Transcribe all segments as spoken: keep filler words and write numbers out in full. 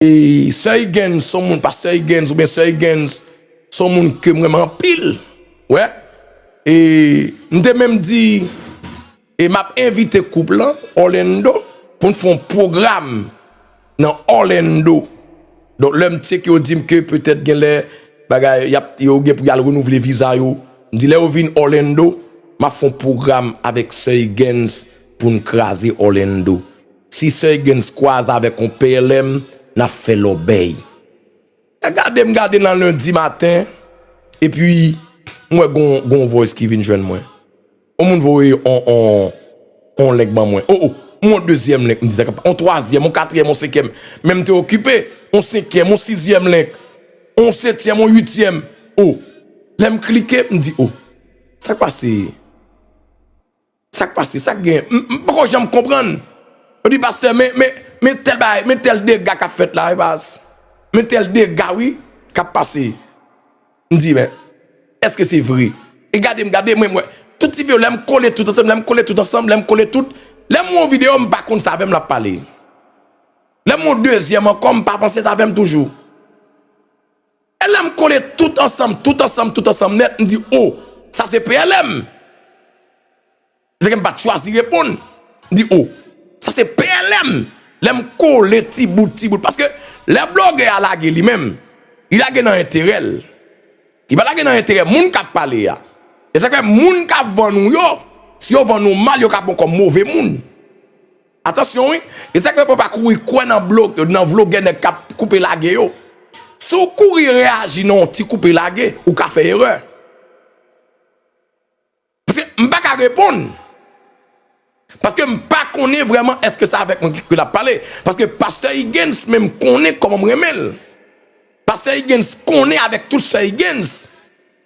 E sè Higgins, se yon moun, pastè Higgins oubyen sè Higgins, se yon moun ke m renmen anpil. Wè. E m te menm di, e m ap envite koup lan, Orlando, pou n fè yon pwogram nan Orlando. Donk, lè m tcheke, yo di m ke petèt gen lè bagay, y ap, yo gen pou y al renouvle viza yo. M di, lè yo vin Orlando, m ap fè yon pwogram avèk sè Higgins pou n kraze Orlando. Si sè Higgins kwaze avèk yon P L M, n ap fè lòbèy. Gade m gade nan lendi maten, epi m wè gon, gon voice ki vin jwenn mwen. On moun voye on, on, on link ban mwen. O, o, m wè on dezyèm link, m di sa k ap, on twazyèm, on katriyèm, on senkyèm. Men m te okipe, on senkyèm, on sizyèm link, on setyèm, on uityèm. O, lè m klike, m di, o, sa k pase? Sa k pase? Sa k gen? M, m poko janm konprann. Yo di, pastè, men, men, men tèl bagay, men tèl dega k ap fèt la, wi, pas. Men tèl dega, wi, k ap pase. M di, men, èske se vre? E gade m gade, mwen, mwen, tout ti videyo, lè m kole tout ansanm, lè m kole tout ansanm, lè m kole tout, lè m wè yon videyo, m pa konn se avè m l ap pale. Lè m wè yon dezyèm ankò, m pa panse se avè m toujou. E lè m kole tout ansanm, tout ansanm, tout ansanm nèt, m di, o, sa se P L M. Se ke m pa t chwazi reponn. M di, o, sa se P L M. Lè m kole ti bout, ti bout. Paske lè blogè a lage li menm, li lage nan enterè l. Li pa lage nan enterè moun k ap pale a. E sa k fè moun k ap vann ou yo, si yo vann ou mal, yo ka pran w kòm move moun. Atansyon, wi. E sa k fè fò w pa kouri kwè nan blo-, nan vlogè nèg k ap koupe lage yo. Si w kouri reyaji nan yon ti koupe lage, ou ka fè erè. Paske m pa ka reponn. Paske m pa konnen vrèman èske se avèk mwen ke l ap pale. Paske pastè Higgins menm konnen kòman m renmen l. Pastè Higgins konnen avèk tout sè Higgins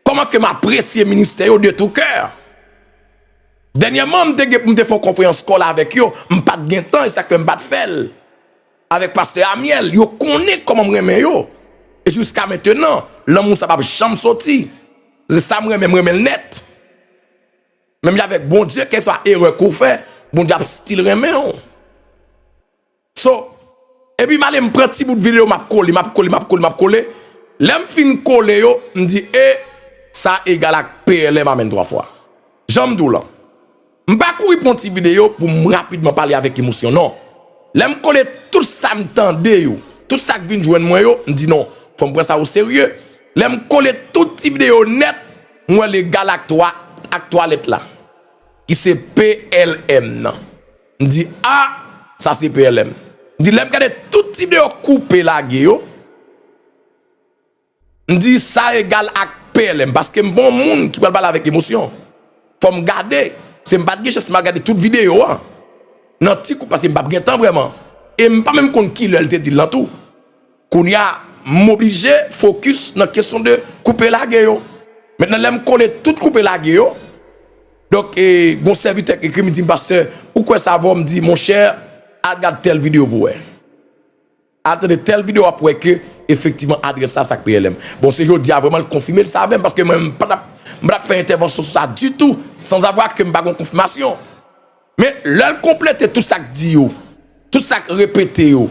kòman ke m apresye ministè yo de tout cœur. Dènyèman, m te gen pou m te fè yon konferans kòl avèk yo, m pa t gen tan, e sa k fè m pa t fè l. Avèk pastè Amiel, yo konnen kòman m renmen yo. E jiska mentenan, lanmou sa p ap janm soti. Se sa m renmen, m renmen l nèt. Menm jan avèk Bondye, kèlkeswa erè ke w fè, Bondye ap still renmen w. So, epi m ale m pran ti bout videyo, m ap kole, m ap kole, m ap kole, m ap kole. Lè m fin kole yo, m di, e, sa egal ak P L M amèn twa fwa. Jan m di w lan. M pa kouri pran ti videyo pou m rapidman pale avèk emosyon, non. Lè m kole tout sa m tande yo, tout sa k vin jwenn mwen yo, m di non, fò m pran sa oserye. Lè m kole tout ti videyo nèt, m wè l egal ak twa, ak twalèt la, ki se P L M nan. M di, a, sa se P L M. M di, lè m gade tout ti videyo koupe lage yo, m di, sa egal ak P L M, paske m pa yon moun ki pral pale avèk emosyon. Fò m gade. Se m pa t gen chans, m al gade tout videyo a. Nan ti kou, paske m p ap gen tan vrèman. E m pa menm konn kilè l te di l lan tou. Kounye a, m oblije fokis nan kesyon de koupe lage yo. Mentnan, lè m kole tout koupe lage yo, donk, e, gon sèvitè k ekri m, li di m, pastè, ou kwè sa vo? M di, monchè, al gad tèl videyo pou w wè. Al tande tèl videyo, w ap wè ke, efektivman, adrès sa, sa k P L M. Bon, se jodi a vrèman l konfime l sa avè m, paske mwen, m pa t ap, m pa t ap fè entèvansyon sou sa ditou, sanzavwa ke m pa gen konfimasyon. Men lè l konplete tout sa k di yo, tout sa k repete yo,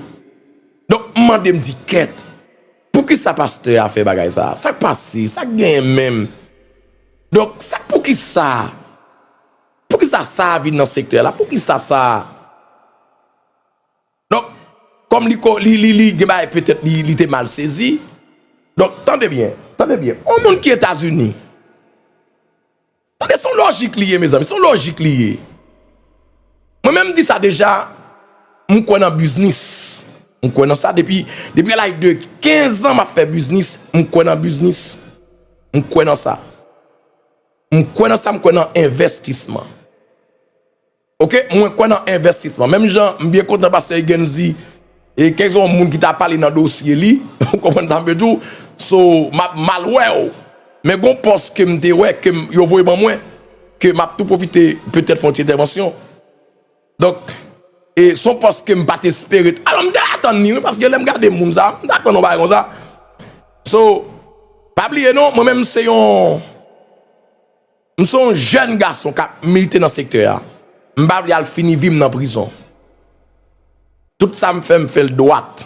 donk, m mande, m di, kèt, poukisa pastè a fè bagay sa? Sa k pase? Sa k genyen menm? Donk, sa, poukisa? Poukisa sa vin nan sektè la? Poukisa sa? Donk, kòm li ko-, li, li, li gen bagay petèt li, li te mal sezi. Donk, tande byen, tande byen. Yon moun ki Etazini. Tande, se yon lojik li ye, mezanmi, se yon lojik li ye. Mwen menm, m di sa deja, m kwè nan biznis. M kwè nan sa depi, depi laj de kenz an m ap fè biznis, m kwè nan biznis. M kwè nan sa. M kwè nan sa, m kwè nan envèstisman. Oke, mwen kwè nan envèstisman. Menm jan, m byen kontan pastè Higgins di, e kèlkeswa yon moun ki ta pale nan dosye li, ou konprann sa m vle di w, so, m ap mal wè w. Men gon pòs ke m te wè, ke m, yo voye ban mwen, ke m ap tou pwofite petèt fè yon ti entèvansyon. Donk, e se yon pòs ke m pa t espere. Alò, m te atann li, wi, paske lè m gade moun sa, m te atann yon bagay konsa. So, pa bliye non, mwen menm se yon M se yon jèn gason k ap milite nan sektè a. M pa vle al fini vi m nan prizon. Tout sa m fè, m fè l dwat.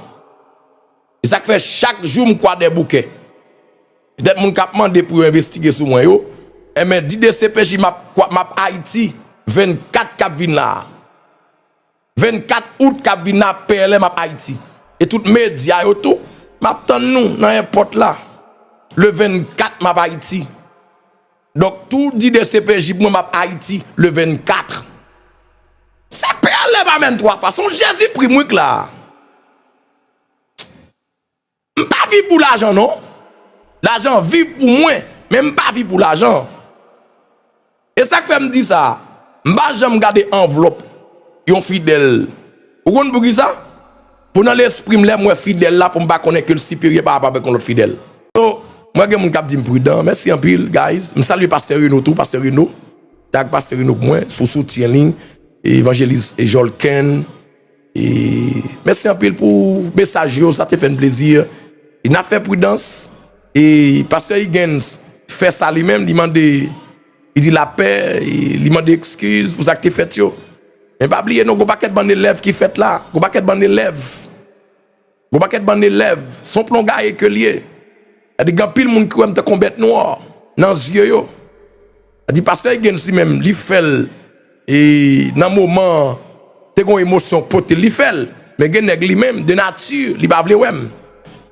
Se sa k fè chak jou m kwa dèboukè. Petèt moun k ap mande pou yo envestige sou mwen yo, enben, di DCPJ m ap, m ap Ayiti vennkat k ap vin la a. Vennkat out k ap vin la, PLM ap Ayiti. E tout medya yo tou, m ap tann nou nan èpòt la. Le vennkat, m ap Ayiti. Donk, tou di DCPJ pou mwen, m ap Ayiti le vennkat. Se PLM amèn twa fwa. Se yon Jezipri m wi k la. M pa viv pou lajan, non. Lajan viv pou mwen, men m pa viv pou lajan. E sa k fè m di sa, m pa janm gade anvlòp yon fidèl. Ou konn poukisa? Pou nan lespri m, lè m wè fidèl la, pou m pa konnen ke l siperyè pa rapò avèk yon lòt fidèl. So, mwen gen moun k ap di m pridan. Mèsi anpil, guys. M salye Pastè Reno tou, Pastè Reno. Tag Pastè Reno pou mwen, pou soutyen li. Evanjelis Jolken. E mèsi anpil pou mesaj yo, sa te fè n plezi. E n ap fè pridans. E Pastè Higgins fè sa li menm, li mande, li di lapè, e li mande ekskiz pou sa k te fèt yo. Men pa bliye non, gon pakèt bann elèv ki fèt la, gon pakèt bann elèv. Gon pakèt bann elèv, se yon plongaye ke l ye. Sa di gen anpil moun ki wè m tankou yon bèt nwa nan zye yo. Sa di pastè Higgins li menm, li fè l, e nan moman te gon emosyon k pote l, li fè l. Men gen nèg li menm, de nati, li pa vle wè m.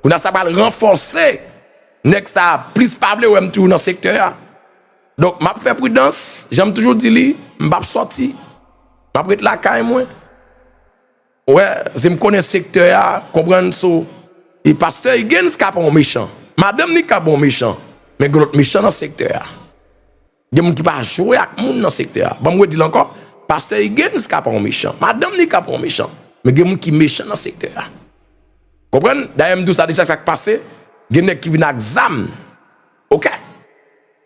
Kounye a sa pral ranfòse nèg sa a plis pa vle wè m toujou nan sektè a. Donk, m ap fè pridans, jan m toujou di li, m p ap sòti. M ap ret lakay mwen. Ou wè, si m konnen sektè a, konprann so, e pastè Higgins ka pa yon mechan. Madanm li ka pa yon mechan. Men gen lòt mechan nan sektè a. Gen moun ki pa jwe ak moun nan sektè a. Ban m redi l ankò, pastè Higgins ka pa yon mechan. Madanm li ka pa yon mechan. Men gen moun ki mechan nan sektè a. Konprann? Dayè m di w sa deja, sa k pase, gen nèg ki vin ak zam. Oke?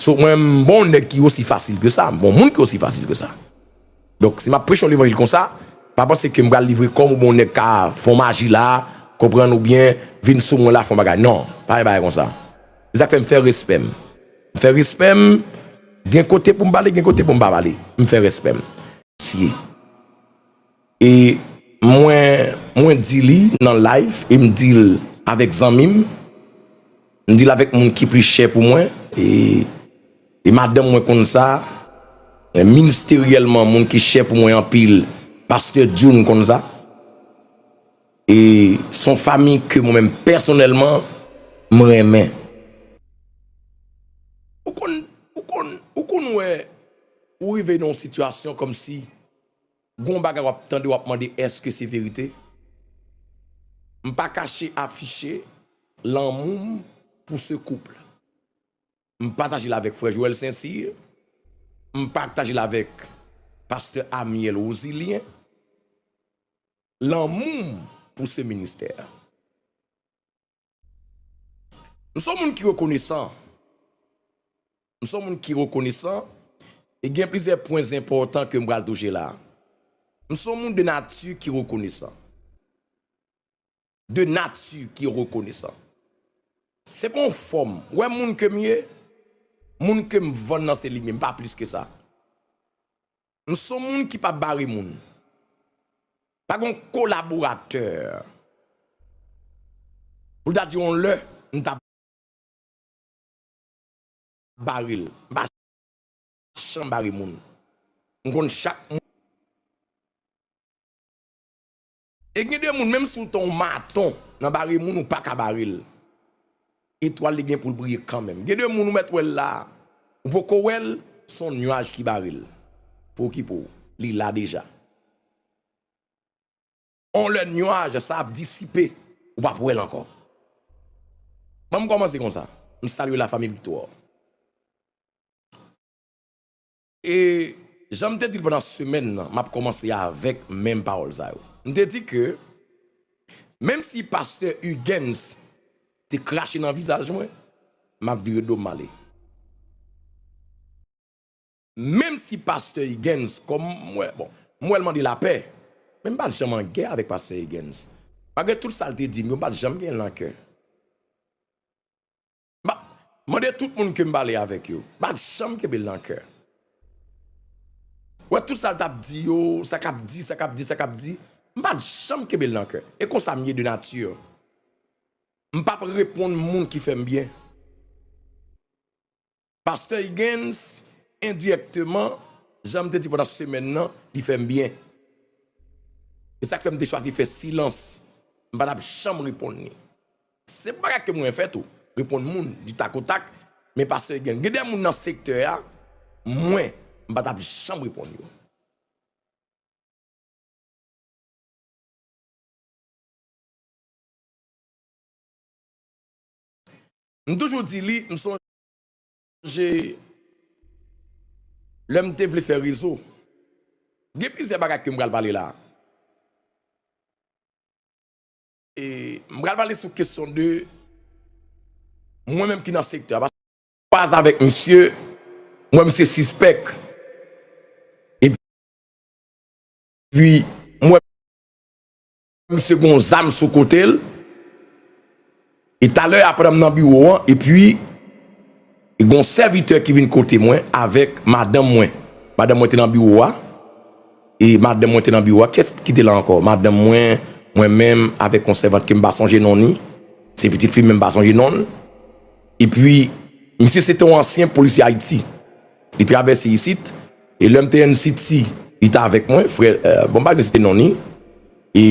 So, mwen, m bon nèg ki osi fasil ke sa, m bon moun ki osi fasil ke sa. Donk, si m ap preche yon levanjil konsa, pa panse ke m pral livre kò m oubyen yon nèg ka fè yon maji la, konprann, oubyen vin sou mwen la, fè yon bagay. Non, pa gen bagay konsa. Se sa k fè m fè respè m. M fè respè m, gen kote pou m pale, gen kote pou m pa pale. M fè respè m. Sye. E mwen, mwen di li nan live, e m di l avèk zanmi m, m di l avèk moun ki plis chè pou mwen, e, e madanm mwen konn sa, e ministeryèlman, moun ki chè pou mwen anpil, pastè June konn sa. E se yon fanmi ke mwen menm pèsonèlman, m renmen. Ou konn, ou konn, ou konn wè, ou rive nan yon sitiyasyon kòmsi gon bagay w ap tande, w ap mande, èske se verite? M pa kache afiche lanmou m pou se koup la. M pataje l avèk frè Joël Saint-Cyr. M pataje l avèk pastè Amiel Rosilien. Lanmou m pou se ministè a. M se yon moun ki rekonesan. M se yon moun ki rekonesan. E gen plizyè pwen enpòtan ke m pral touche la. M se yon moun de nati ki rekonesan. De nati ki rekonesan. Se pa yon fòm. Ou wè moun ke m ye, moun ke m vann nan se li menm, pa plis ke sa. M se yon moun ki p ap bare moun. Pa gen yon kolaboratè pou l ta di yon lè, m ta bare l. M pa janm bare moun. M konn chak moun. E gen de moun, menm si w te yon maton nan bare moun, ou pa ka bare l. Etwal li gen pou l briye kanmenm. Gen de moun ou mèt wè l la, ou poko wè l, se yon nyaj ki bare l. Pa okipe w, li la deja. On lè nyaj sa ap disipe, ou p ap wè l ankò. Ban m kòmanse konsa. M salye lafanmi Victor. E jan m te di l pandan semèn nan, m ap kòmanse avèk menm pawòl sa yo. M te di ke, menm si pastè Huguens te krache nan vizaj mwen, m ap vire do m ale. Menm si pastè Huguens, kòm m wè, bon, m wè l mande lapè, men m pa t janm an gè avèk pastè Huguens. Malgre tout sa l te di m yo, m pa t janm gen l nan kè. M pa, mande tout moun ke m pale avèk yo, m pa t janm kenbe l nan kè. Wè tout sa l t ap di yo, sa k ap di, sa k ap di, sa k ap di, m pa t janm kenbe l nan kè. E konsa m ye de nati. m p ap reponn moun ki fè m byen. Pastè Higgins, endirèkteman, jan m te di pandan semèn nan, li fè m byen. E sa k fè m te chwazi fè silans. M pa t ap janm reponn li. Se bagay ke mwen fè tou, reponn moun di takotak, men pastè Higgins, gen de moun nan sektè a, mwen, m pa t ap janm reponn yo. M toujou di li, m sonje lè m te vle fè rezo. Gen plizyè bagay ke m pral pale la. E m pral pale sou kesyon de mwen menm ki nan sektè a. Paske m kwaze avèk misye, m wè misye sispèk. Epi m wè misye gon zam sou kote l. E talè a pandan m nan biwo an, epi gon sèvitè ki vin kote mwen avèk madanm mwen. Madanm mwen te nan biwo a. E madanm mwen te nan biwo a. Kiyès ki te la ankò? Madanm mwen, mwen menm, avèk yon sèvant ke m pa sonje non ni. Se pitit fi m, men m pa sonje non l. Epi, misye se te yon ansyen polisye Ayiti. Li travèse isit. E lè m te N C T, li te avèk mwen, frè, euh, bon, m pa di se te non ni. E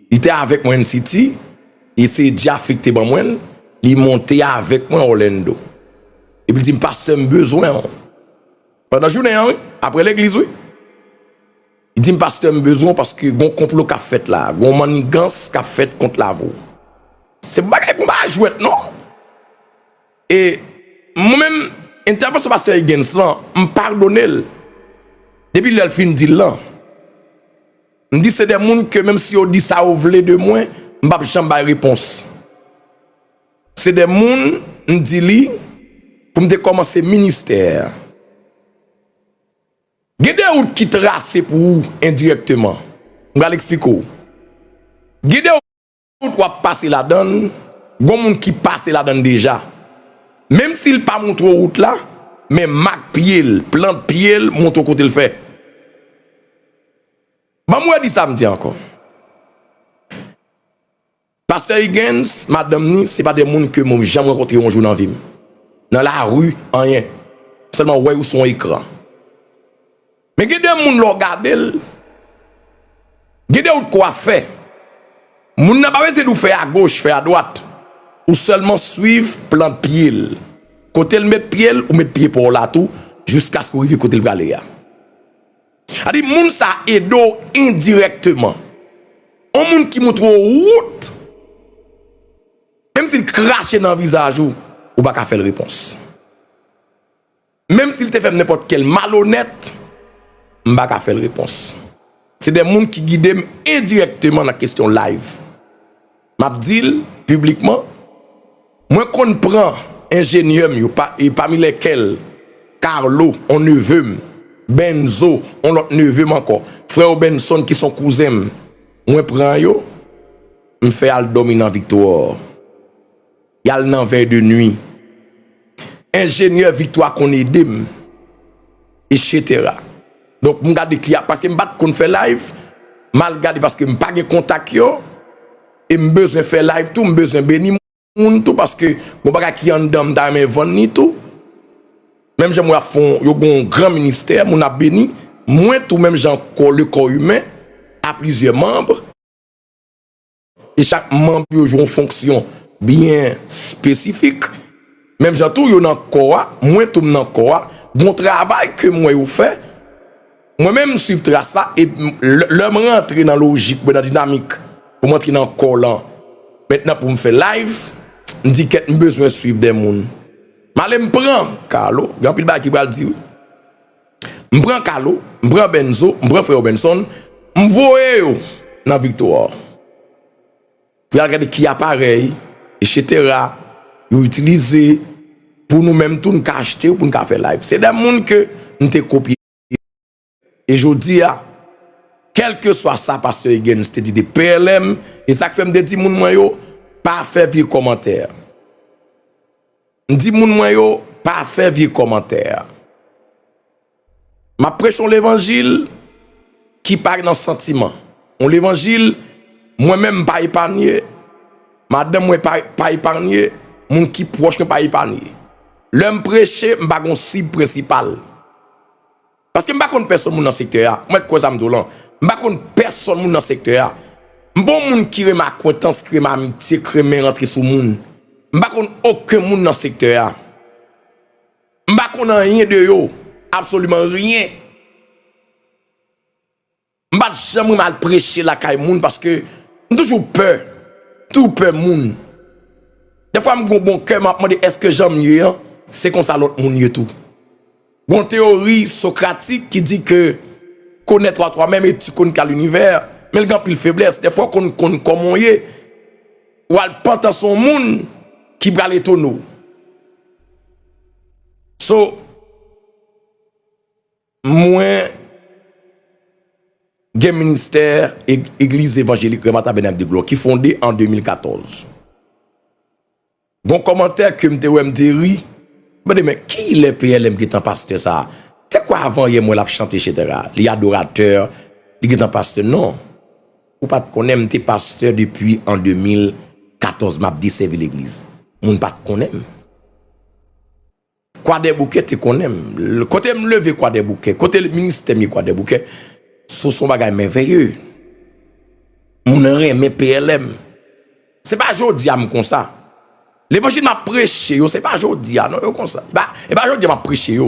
li te avèk mwen N C T. E se Jafik te ban mwen l. Li monte avèk mwen Orlando. Epi li di m, "Pastè, m bezwen w." Pandan jounen an, wi. Apre legliz, wi. Li di m, "Pastè, m bezwen w paske gon konplo k ap fèt la. Gon mannigans k ap fèt kont Lavo." Se bagay pou m pa jwèt, non. E mwen menm, entèvansyon pastè Higgins lan, m padone l. Depi lè l fin di l lan. M di se de moun ke menm si yo di sa yo vle de mwen, m p ap janm bay repons. Se de moun, m di li, pou m te kòmanse ministè. Gen de wout ki trase pou ou endirèkteman. M pral eksplike w. Gen de wout w ap pase ladan l, gon moun ki pase ladan l deja. Menm si l pa montre w wout la, men mak pye l, plant pye l, montre w kote l fè. Ban m redi sa m di ankò. Pastè Higgins, madanm ni, se pa de moun ke mwen janm rankontre yon jou nan vi m. Nan lari, anyen. Sèlman wè yo sou yon ekran. Men gen de moun lè w gade l, gen de wout ke w ap fè. Moun nan pa bezwen di w fè agoch, fè adwat. Ou sèlman swiv plant pye l. Kote l met pye l, ou met pye pa w la tou, jiskaske w rive kote l prale a. Sa di moun sa ede w endirèkteman. Yon moun ki montre w wout, menm si l krache nan vizaj ou, ou pa ka fè l repons. Menm si l te fè m nenpòt kèl malonèt, m pa ka fè l repons. Se de moun ki gide m endirèkteman nan kesyon live. M ap di l piblikman, mwen konn pran enjenyè m yo, pa, e pami lèkèl Carlo, yon neve m, Benzo, yon lòt neve m ankò, frè Benson ki se yon kouzen m, mwen pran yo, m fè al dòmi nan Viktwa. Y al nan vèy de nwi. Enjenyè Viktwa konn ede m, etsetera. Donk, m gade ki a, paske m pa t konn fè live, m al gade paske m pa gen kontak yo, e m bezwen fè live tou, m bezwen beni moun tou, paske gon bagay ki anndan m, m ta renmen vann li tou. Menm jan mwen ap fè yon, yo gen yon gran ministè, moun ap beni, mwen tou, menm jan kò, le corps humain, a plizyè manm, e chak manm yo jwe yon fonksyon byen espesifik. Menm jan tou yo nan kò a, mwen tou m nan kò a, gon travay ke m wè yo fè, mwen menm m swiv tras la, e m, lè, lè m rantre nan lojik mwen, nan dinamik, pou m antre nan kò lan, mentnan pou m fè live, m di kèt m bezwen swiv de moun. M ale m pran Carlo, gen anpil bagay ki pral di wi. M pran Carlo, m pran Benzo, m pran frè Benson, m voye yo nan Viktwa. Pou y al gade ki aparèy, etsetera, yo itilize, pou nou menm tou n ka achte yo, pou n ka fè live. Se de moun ke m te kopye. E jodi a, kèlkeswa sa pastè Higgins te di de P L M, e sa k fè m te di moun mwen yo, pa fè vye kòmantè. M di moun mwen yo, pa fè vye kòmantè. M ap preche yon levanjil ki pa nan santiman. Yon levanjil, mwen menm m pa epanye, Madanm mwen pa, pa epanye, moun ki pwòch mwen pa epanye. Lè m preche, m pa gon sib prensipal. Paske m pa konn pèsonn moun nan sektè a. Mwen kwè sa m di w lan. M pa konn pèsonn moun nan sektè a. M pa yon moun ki renmen akwentans, ki renmen amitye, ki renmen rantre sou moun. M pa konn okenn moun nan sektè a. M pa konn anyen de yo. Absoliman ryen. M pa t janm renmen al preche lakay moun paske m toujou pè. M toujou pè moun. Dèfwa m gon bon kè, m ap mande èske jan m ye an, se konsa lòt moun ye tou. Gon teyori sokratik ki di ke connais-toi toi-même et tu connaîtras l'univers, men l gen anpil feblès. Dèfwa w konn konn kòman w ye, w al pantan sou yon moun ki pral etone w. So, mwen gen ministè Egliz Evanjelik Rema Tabènak de Glwa ki fonde an de mil katòz. Gon kòmantè ke m te wè, m te ri. M mande, men kilè P L M gentan pastè sa a? Te kwè avan yè m wè l ap chante, etsetera. Li adoratè, li gentan pastè. Non. Ou pa t konnen m te pastè depi an de mil katòz, m ap desèvi legliz. Moun pa t konnen m. Kwadèboukè te konnen m. Kote m leve Kwadèboukè, kote ministè m ye Kwadèboukè, se yon bagay mèvèye. Moun renmen P L M. Se pa jodi a m konsa. Levanjil m ap preche yo, se pa jodi a non yo konsa. E pa, e pa jodi a m ap preche yo.